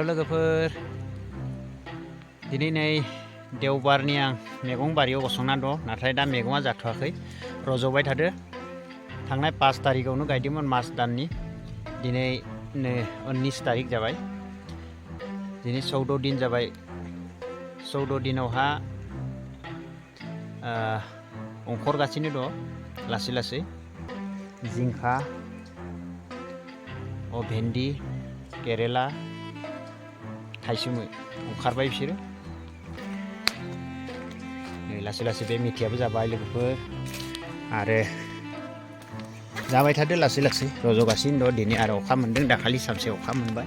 हेल' लोगोफोर दिनै नै देवबारनि आं मैगं बारियाव गसंना दं नाथाय दा मैगङा जाथ'वाखै रज'बाय थादो थांनाय 5 तारिखआवनो गायदोंमोन मार्च दाननि दिनै 19 तारिख जाबाय दिनै 14 दिन जाबाय 14 दिनावहा ओंखारगासिनो दं लासै लासै जिंखा भेन्डी केरेला थाइसुमै ओंखारबाय बिसोरो लासै लासै बे मिथियाबो जाबाय लोगोफोर आरो जाबाय थादो लासै लासै रज'गासिनो दं दिनै आरो अखा मोनदों दाखालि सानसे अखा मोनबाय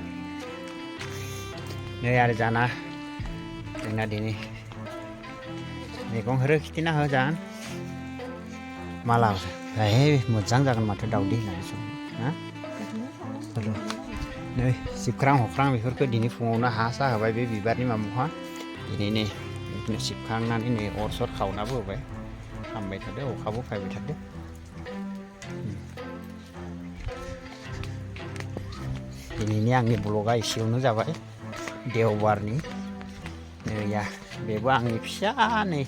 नै आरो जाना जोंना दिनै मैगं होरो खिथिना हो जान माला मोजां जागोन माथो दावदै होननानै सङो नै सिबख्रां हख्रां बेफोरखौ दिनै फुङावनो हा सा होबाय बे बिबारनि माबाहा दिनै नै बिदिनो सिबखांनानै नै अर सर खावनाबो होबाय खामबाय थादो अखाबो फायबाय थादो दिनैनि आंनि ब्लगा एसेयावनो जाबाय देवबारनि नैया बेबो आंनि फिसा नै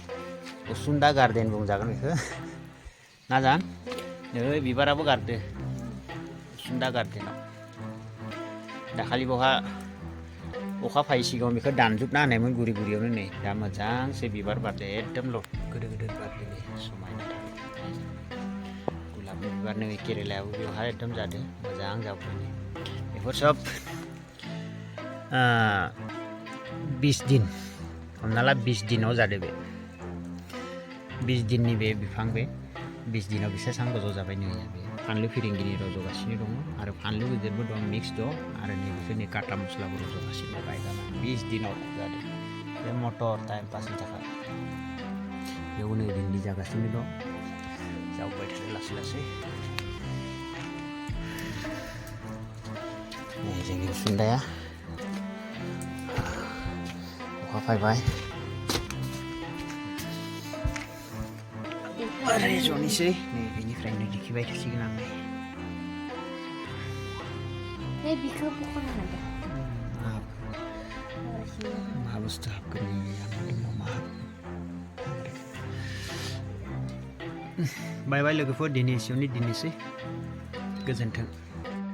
उसुंदा गार्डेन बुंजागोन बेखौ ना जान नै बिबाराबो गारदो उसुंदा गार्डेनाव दाखालि बहा अखा फायै सिगाङाव बेखौ दानजोबना होनायमोन गुरि गुरियावनो नै दा मोजांसो बिबार बारदो एकदम गोदोर गोदोर बारदो नै समायना गुलाबनि बिबार नै केरेलायाबो बेवहाय एकदम जादो मोजां जाबाय नै बेफोर सब 20 दिन हमना ला 20 दिनाव जादो बे 20 दिननि बे बिफां बे 20 दिनाव बेसेबां गोजौ जाबाय नै बे फानलु फिरिंगिनि रज'गासिनो दङ आरो फानलु गिदिरबो दं मिक्स दं आरो नैबेफोरनि काटा मस्लाबो रज'गासिनो गायगाना 20 दिनाव जादों बे मटर टाइम पासनि थाखाय बेयाव नै भिन्डि जागासिनो दं जावबाय थादो लासै लासै नै जोंनि उसुंदाया अखा फायबाय आरो जनोसै नै बेनिफ्रायनो दिखिबाय थासिगोन आं नै बिखौ बख'नो हागोन मा बुस्थु हाबगोन बाय बाय लोगोफोर दिनै एसेयावनो दिनैसै गोजोन्थों।